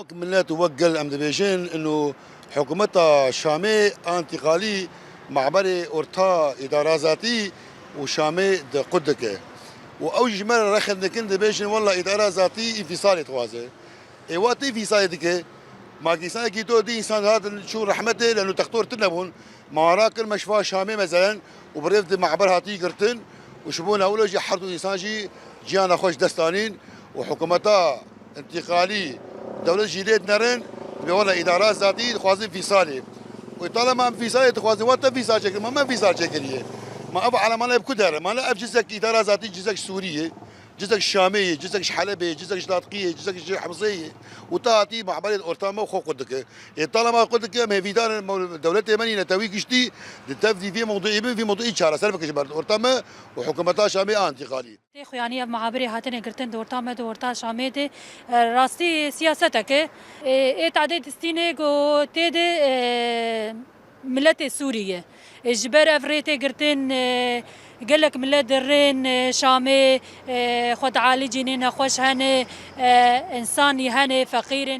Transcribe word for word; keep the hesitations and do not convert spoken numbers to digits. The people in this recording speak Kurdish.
Wek milet û wek gel em dibêjin, inu hikûmeta Şamê a întîqalî me'berê orta îdara zatî û Şamê di qut dike. Û ew jî ji me re rexin dikin, dibêjin, wela îdara zatî înfîsalê dixwaze. Ê wa tê înfîsalê dike? Ma kîsanekî to dî însan hatin çû rehmetê, leno textor tune bûn. Ma wan rakir meşfa Şamê mezelen û bi rêv di me'ber hatî girtin û ji bo newlo jî her du însan jî ciyana xwe ji dest danîn û hikûmeta întîqalî dewlet jî lê dinerin, dibê wela îdara zatî dixwazin fîsalê. Û talema em fîsalê dixwazin, wate fîsal çêkirin, ma me fîsal çêkiriye. Ma ev elemane bi ku dere? Ma ne ev cizek îdara zatî, cizek Sûrî ye, cizek Şamê ye, cizek ji Helebê ye, cizek ji Ladqiyê ye, cizek ji Himsê ye. Û ta hatî me'berê orta me xwe qut dike. Ê talema qut dike, em hêvîdar in, me dewletê me nîne te wî giştî, di tev dî vê mewduî bin, vî mewduî çareser bike ji ber orta me û hikûmeta Şamê a întîqalî. Tê xuyanî ev me'aberê hatine girtin di orta me, di orta Şamê de, e, rastî siyasetek e. E, ê tadê distînê ku tê de, e, miletê Sûrî ye. E, ji ber ev rê tê girtin, e, gelek milet di rên, e, Şamê, e, xwe dialîcînê, nexweş hene, e, însanî hene, feqîr in.